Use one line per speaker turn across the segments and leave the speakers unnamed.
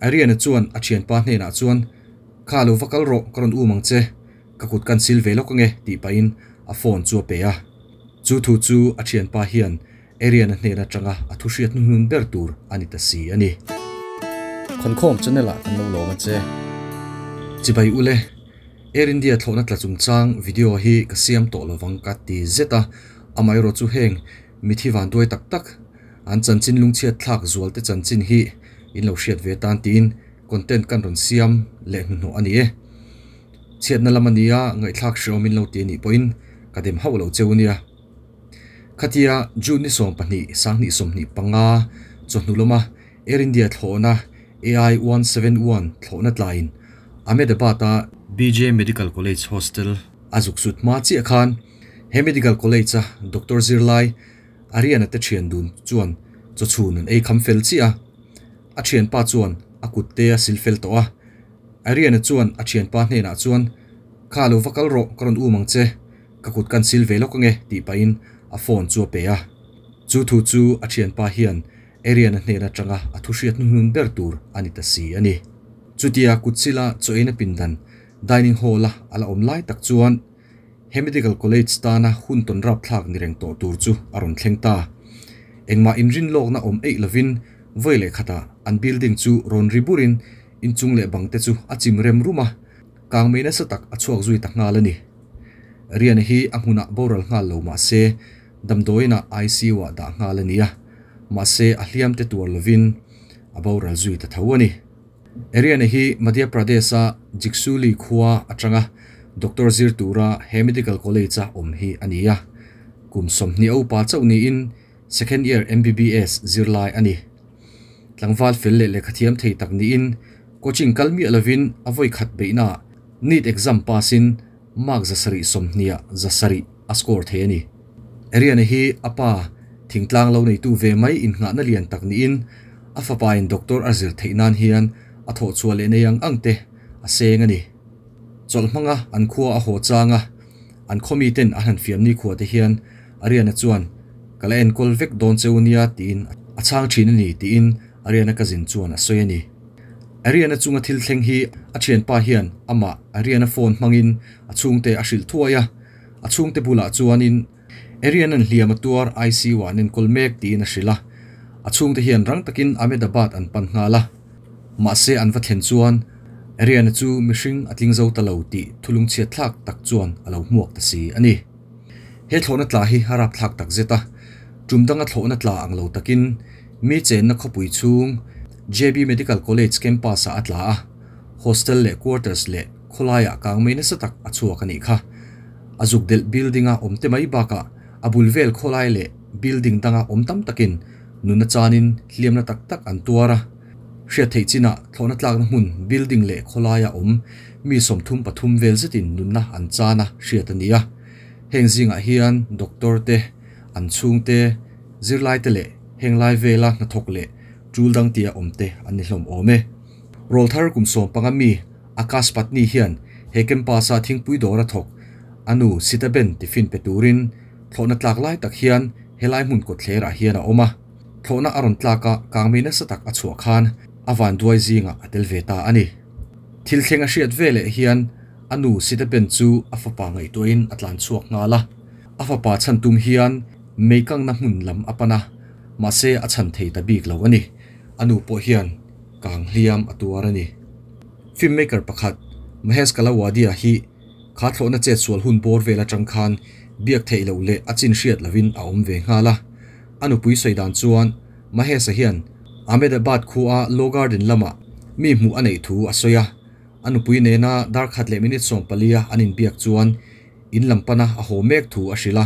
Ariana chuan a thianpa hnenah chuan, Kha lo va kal rawh, ka rawn um ang che, ka kut kan sil ve lawk ange tih pahin a phone chu a pe a. Chu thu chu a thianpa hian Ariana hnen atanga a thu hriat hnuhnun ber tur a ni ta si a ni. Khawnkhawm channel ah kan lo lawm a che. Chibai ule, Air India thlawhna tla chungchang video hi ka siam tawh lovang ka ti zet a, amaherawh chu heng mithi vanduai tak tak an chanchin lungchhiat thlak zual te chanchin hi in lo hriat ve tan tiin content kan rawn siam leh hnuhnawh a ni e. Chhiatna lam a nia ngaihthlak hreawm in lo ti a nih pawhin ka dem hauh lo cheu nia. Khatia June ni 20 2025 chawhnu lama Air India thlawhna AI 171 thlawhna tlaiin Ahmedabad-a BJ Medical College Hostel a zuk sut hma chiah khan he Medical College-a doctor zirlai Ariana te thian dun chuan chawchhun an ei kham fel chiah a. A thianpa chuan a kut te a sil fel tawh a. Ariana chuan a thianpa hnenah chuan, Kha lo va kal rawh, ka rawn um ang che. Ka kut kan sil ve lawk ange tih pahin a phone chu a pe a. Chu thu chu a thianpa hian Ariana hnen atanga a thu hriat hnuhnun ber tur a ni ta si a ni. Chutia kut sila chaw eina pindan dining hall a a la awm lai tak chuan he medical college tana hun tawn rapthlak ni reng tawh tur chu a rawn thleng ta. Engmah inrinlawkna awm eih lovin vawi leh khatah an building chu rawn ri burin inchung leh bang te chu a chim rem rum a, kangmei nasa tak a chhuak zui ta nghal a ni. Riana hi a hmunah boral nghal lo mah se, damdawiinah ICU ah dah nghal a ni a, mahse a hliam te tuar lovin a boral zui ta tho a ni. Ariana hi Madhya Pradesh-a Jiksuli khua atanga doctor zir tura he medical college-a awm hi a ni a, kum 20 a upa chauh niin second year MBBS zirlai a ni. Tlangval fel leh lehkhathiam thei tak niin coaching kal miah lovin a vawi khat beihnaah NEET exam pass in mark 720 ah 700 a score thei a ni. Ariana hi a pa thingtlang lo neitu ve mai innghahna lian tak niin a fapa in doctor a zir theih nan hian a thawh chhuah leh nei ang ang te a seng a ni. Chawlh hmanga an khua a haw chang a, an khaw miten an han fiam ni khua te hian Ariana chuan ka la enkawl vek dawn cheu nia tiin a chhang thin a ni tiin Ariana cousin chuan a sawi a ni. Ariana chunga thil thleng hi a thianpa hian amah Ariana phone hmangin a chhungte a hrilh thuai a, a chhungte bulah chuanin Ariana'n hliam a tuar ICU ah an enkawl mek tiin a hrilh a, a chhungte hian rang takin Ahmedabad an pan nghal a, mahse an va thlen chuan Ariana chu mihring a tling zo ta lo tih thulungchhiat thlak tak chuan a lo hmuak ta si a ni. He thlawhna tla hi a rapthlak tak zet a, tum danga thlawhna tla ang lo takin mi chenna khawpui chhung JB Medical College campus ah a tla a, hostel leh quarters leh khawlaiah kangmei nasa tak a chhuak a nih kha. A zuk delh building a awm te mai bakah a bul vel khawlai leh building danga awm tam takin nunna chanin hliamna tak tak an tuar a. Hriat theih chinah thlawhna tlakna hmun building leh khawlaia awm mi 33 vel zetin nunna an chan a hriat a ni a. Heng zingah hian doctor te, an chhungte, zirlai te leh heng lai vela hnathawk leh tul dang tia awm te an ni hlawm awm e. Rawlthar kum 15 mi Akash Patni hian he campus-a thingpui dawra thawk a nu Sitaben tiffin pe turin thlawhna tlak lai tak hian helai hmun kawtthlerah hian a awm a. Thlawhna a rawn tlak a, kangmei nasa tak a chhuah khan a vanduai zingah a tel ve ta a ni. Thil thleng a hriat ve leh hian a nu Sitaben chu a fapa ngaihtuahin a tlan chhuak nghal a. A fapa chhan tum hian meikangna hmun lam a pan a, mahse a chhan thei ta bik lo a ni. A nu pawh hian kang hliam a tuar a ni. Filmmaker pakhat Mahesh Kalawadia hi kha thlawhna chet sual hun bawr vel atang khan biak theih loh leh a chin hriat lovin a awm ve nghal a. A nupui sawi dan chuan Mahesh-a hian Ahmedabad khua Law Garden lamah mi hmuh a neih thu a sawi a. A nupui nena dar khat leh minute 14 a an inbiak chuan in lam pana a haw mek thu a hrilh a.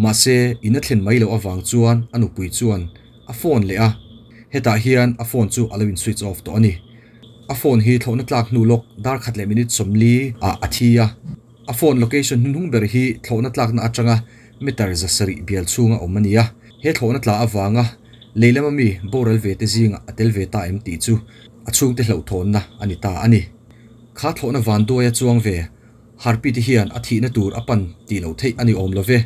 Mahse, in a thlen mai loh avang chuan a nupui chuan a phone leh a, hetah hian a phone chu a lo in switch off tawh a ni. A phone hi thlawhna tlak hnu lawk dar khat leh minute 40 ah a thi a. A phone location hnuhnung ber hi thlawhna tlakna atanga meter 700 bial chhunga awm a ni a. He thlawhna tla avanga lei lama mi boral ve te zingah a tel ve ta em tih chu a chhungte hlauhthawnna a ni ta a ni. Kha thlawhna vanduai a chuang ve Harpit hian a thihna tur a pan tih loh theih a ni awm love.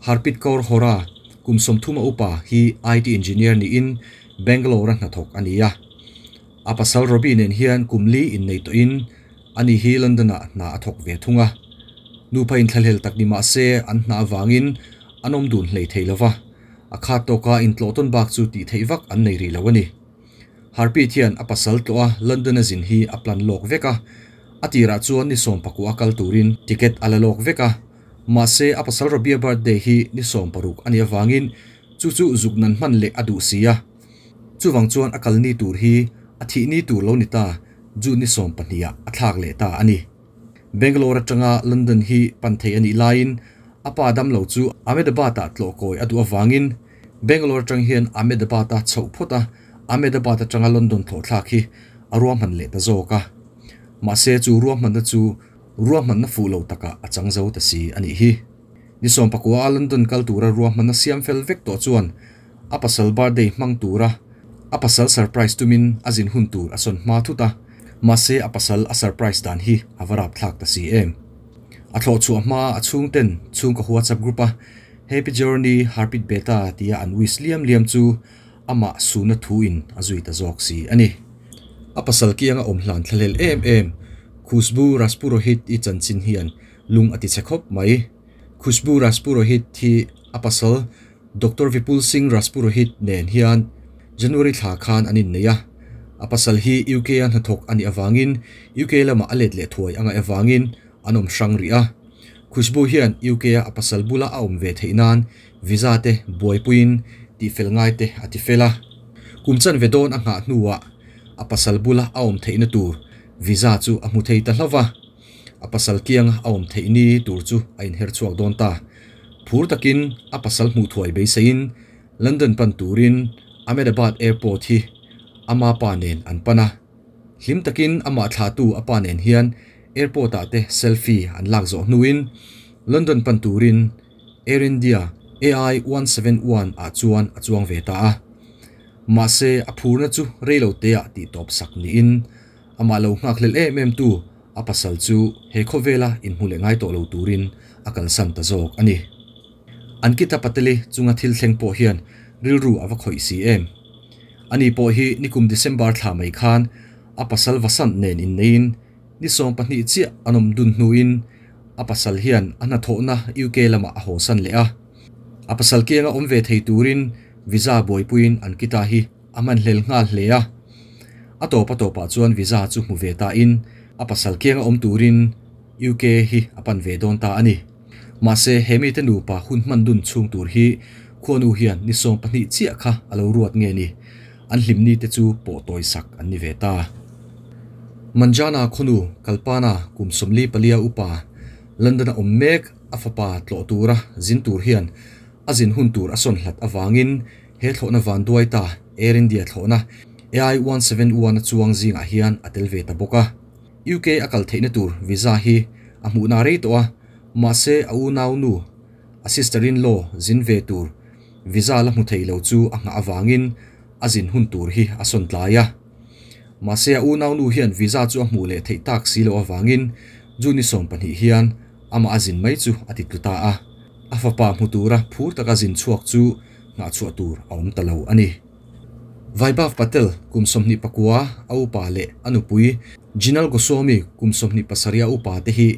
Harpit Kaur Hora, kum 30 a upa hi IT engineer niin Bangalore-a hnathawk a ni a. A pasal Robbie nen hian kum li innei tawhin ani hi London-ah hna a thawk ve thung a. Nupa inthlahlel tak ni mah se an hna avangin an awm dun hlei thei lo va, a khat tawka intlawh tawn bak chu tih theih vak an nei rih lo a ni. Harpreet hian a pasal tlawh a London a zin hi a plan lawk vek a, a tirah chuan ni 14 a kal turin ticket a la lawk vek a, mahse a pasal Robbie-a birthday hi ni 16 a nih avangin chu chu zuk nan hman leh a duh si a. Chuvang chuan a kal ni tur hi a thih ni tur lo ni ta June ni 12 ah a thlak leh ta a ni. Bangalore atanga London hi pan thei a nih laiin a pa damlo chu Ahmedabad-ah tlawh kawi a duh avangin Bangalore atang hian Ahmedabad-a chhoh phawt a, Ahmedabad atanga London thlawhthlak hi a ruahman leh ta zawk a. Mahse chu ruahmanna chu ruahmanna fuh lo takah a chang zo ta si a nih hi. Ni 19 a London kal tura ruahmanna siam fel vek tawh chuan a pasal birthday hmang tura a pasal surprise tumin a zin hun tur a sawn hma thut a, mahse a pasal a surprise dan hi a va rapthlak ta si em. A thlawh chhuah hma a chhungten chhungkaw WhatsApp group a Happy Journey Harpreet Beta tia an wish liam liam chu amah suna thu in a zui ta zawk si a ni. A pasal kianga awm hlan thlahlel em em Khushbu Rajpurohit i chanchin hian lung a ti chhe khawp mai. Khushbu Rajpurohit hi a pasal Doctor Vipul Singh Rajpurohit nen hian January thla khan an innei a. A pasal hi UK a hnathawk a nih avangin UK lamah a let leh thuai a ngaih avangin an awm hrang rih a. Khushbu hian UK a a pasal bula a awm ve theih nan visa te buaipuiin tihfel ngai te a ti fel a. Kum chanve dawn a nghah hnuah a pasal bula a awm theihna tur visa chu a hmu thei ta hlauh va. A pasal kianga a awm theih ni tur chu a inher chhuak dawn ta. Phur takin a pasal hmuh thuai beiseiin London pan turin Ahmedabad Airport hi ama pa nen an pan a. Hlim takin amah thlahtu a pa nen hian airport ah te selfie an lak zawh hnuin London pan turin Air India AI 171 ah chuan a chuang ve ta a. Mahse a phurna chu reilo teah tihtawp sak niin amah lo nghakhlel em em tu a pasal chu he khawvela inhmu leh ngai tawh lo turin a kalsan ta zawk a ni. Ankita Patel-i chunga thil thleng pawh hian rilru a va khawih si em. Ani pawh hi nikum December thla mai khan a pasal Vasant nen inneiin ni 12 chiah an awm dun hnuin a pasal hian a hnathawhna UK lamah a hawsan leh a. A pasal kianga awm ve thei turin visa buaipuiin Ankita hi a hmanhlel nghal hle a. A tawp a tawpah chuan visa chu hmu ve tain a pasal kianga awm turin UK hi a pan ve dawn ta a ni. Mahse he mite nupa hun hman dun chhung tur hi khuanu hian ni 12 chiah kha a lo ruat nge ni. An hlimni te chu pawh tawi sak an ni ve ta. Manjana khawnu Kalpana kum 44 upa London a awm mek a fapa tlawh tura zin tur hian a zin hun tur a sawn hlat avangin he thlawhna van duai ta Air India thlawhna AI 171 a chuang zingah hian a tel ve ta bawk a. UK a kal theihna tur visa hi a hmuhna rei tawh a, mahse a unau nu, a sister-in-law zin ve tur visa la hmu thei lo chu a nghah avangin a zin hun tur hi a sawn tlai a. Mahse a unau nu hian visa chu a hmuh leh theih tak si loh avangin June ni 12 hian amah a zin mai chu a ti tlu ta a. A fapa hmu tura phur taka zin chhuak chu nghah chhuah tur a awm ta lo a ni. Vaibhav Patel kum 29 a upa leh a nupui Jinal Goswami kum 27 a upa te hi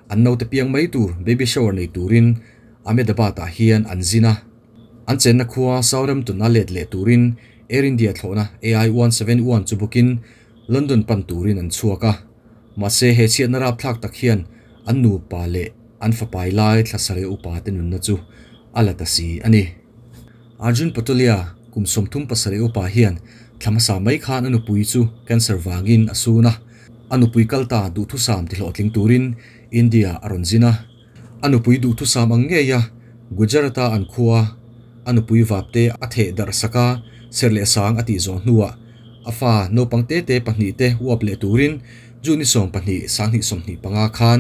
an naute piang mai tur baby shower nei turin Ahmedabad ah hian an zin a. An chenna khua Southampton a let leh turin Air India thlawhna AI 171 chu bookin London pan turin an chhuak a. Mahse he chhiatna rapthlak tak hian an nupa leh an fapai lai thlasarih upa te nunna chu a la ta si a ni. Arjun Patolia kum 37 upa hian thla hmasa mai khan a nupui chu cancer vangin a sun a. A nupui kal ta duhthusam ti hlawhtling turin India a rawn zin a. A nupui duhthusam ang ngei a Gujarat-a an khua a nupui vapte a theh darh sak a, serh leh sang a tih zawh hnuah a fa naupang te te pahnih te uap leh turin June ni 12 2025 khan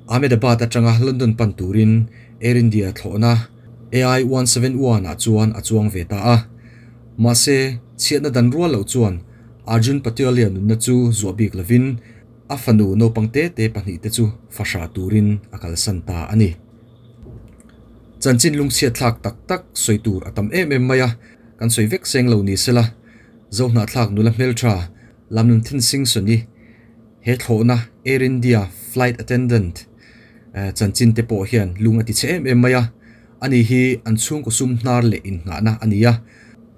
Ahmedabad atanga London pan turin Air India thlawhna AI 171 ah chuan a chuang ve ta a. Mahse, chhiatna dan rual loh chuan Arjun Patolia nunna chu zuah bik lovin a fanu naupang te te pahnih te chu fahrah turin a kalsan ta a ni. Chanchin lungchhiat thlak tak tak sawi tur a tam em em mai a, kan sawi vek seng lo ni sela, Zohnahthlak nula hmeltha. Lamnunthin Singson-i he thlawhna Air India flight attendant chanchin te pawh hian lung a ti chhe em em mai a. Ani hi an chhungkaw sum hnar leh innghahna a ni a.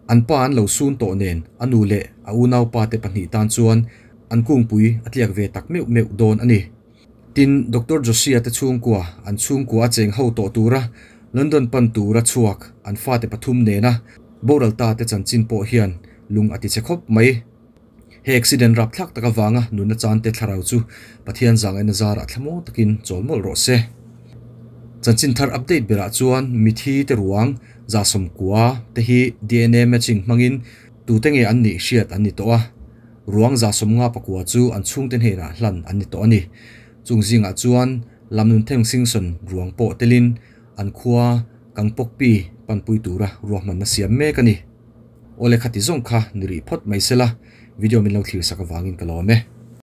An pa an lo sun tawh nen a nu leh a unaupa te pahnih tan chuan an kungpui a tliak ve tak meuh meuh dawn a ni. Tin, Doctor Joshia te chhungkua, an chhungkua a cheng ho tawh tura London pan tura chhuak an fate pathum nena boral ta te chanchin pawh hian lung a ti chhe khawp mai. He accident rapthlak tak avanga nunna chan te thlarau chu Pathian zangaihna zarah thlamuang takin chawl mawlh rawh se. Chanchin thar update berah chuan mithi te ruang 190 te hi DNA matching hmangin tute nge an nih hriat an ni tawh a. Ruang 59 chu an chhungte hnenah hlan an ni tawh a ni. Chung zingah chuan Lamnuntheng Singson ruang pawh telin an khua Kangpokpi panpui tura ruahmanna siam mek a ni. Awle khati zawng kha ni rih phawt mai sela, video min lo thlir sak avangin ka lawm e.